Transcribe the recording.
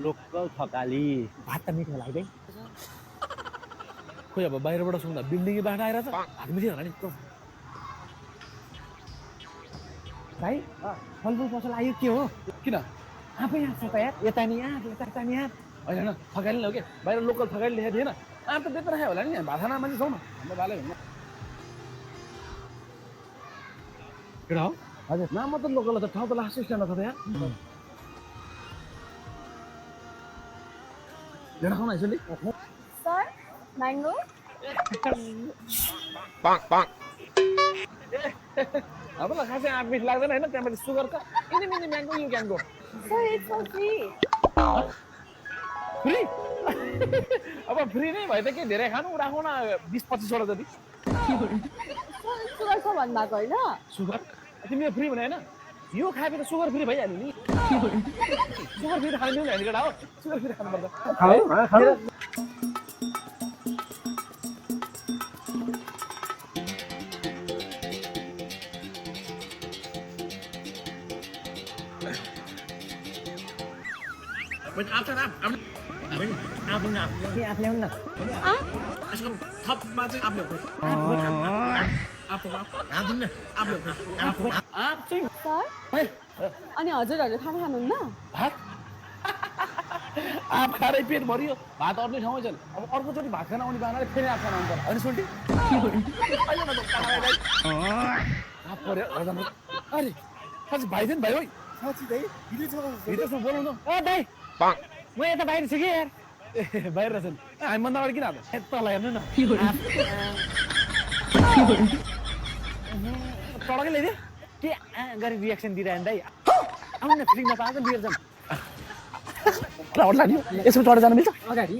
Local Thakali भात त मिठो लाग्दै खोइ अब बाहिरबाट सुन्दा बिल्डिङै बाटो आइरहेछ हात मिठै होला नि भाइ फलफुल पसल आयो के हो किन आफै आएको छ त यार यता नि यहाँ यता नि यहाँ होइन होइन थकाली नै हो कि बाहिर लोकल थकाली लेखेको थिएन आम त बेच्न खायो होला नि भात खाना मान्छे छौँ न हाम्रो भाले हुन्न केटा हो हजुर नाम मात्र लोकल छ ठाउँ त लास्ट स्ट्यान्ड छ त यहाँ भेडा खाउन आइसले Sir, mango? हामीलाई खासै आँप मिठ लाग्दैन होइन त्यहाँबाट सुगरका इनी mini mango you can go Sir, it's for free. Free अब फ्री नै भए त के धेरै खानु राखौँ न 20-25 वटा जति Sir, sugar छ भन्नुभएको होइन? सुगर तिमीले फ्री भने होइन यो खाएपछि त सुगर फ्री भइहाल्यो नि सुगर फ्री खानु मिल्दैन केटा हो सुगर फ्री खानुपर्छ आफ ल्याउनु न थपमा चाहिँ आफूले आफ चाहिँ Sir? अनि हजुरहरू खाना खानुहुन्न? भात आँप खाएरै पेट भरियो भात अर्नै ठाउँमै छन् अब अर्कोचोटि भात खान आउने बानाले फेरि आँप खान आउँछ होइन सुन्टी आँप पऱ्यो अरे साँच्ची भाइ थियो नि भाइ है साँच्ची दाइ भित्रसम्म बोलाउनु ओ दाइ म यता बाहिर छु कि यार ए बाहिर रहेछन् हामीभन्दा अगाडि किन आएको तल हेर्नु न टडकै ल्याइदियो के गरी रियाक्सन दिइरहनु दाइ आउनु न फ्रीमा पाएको लिएर जाउँ यसो चढेर जानु मिल्छ अगाडि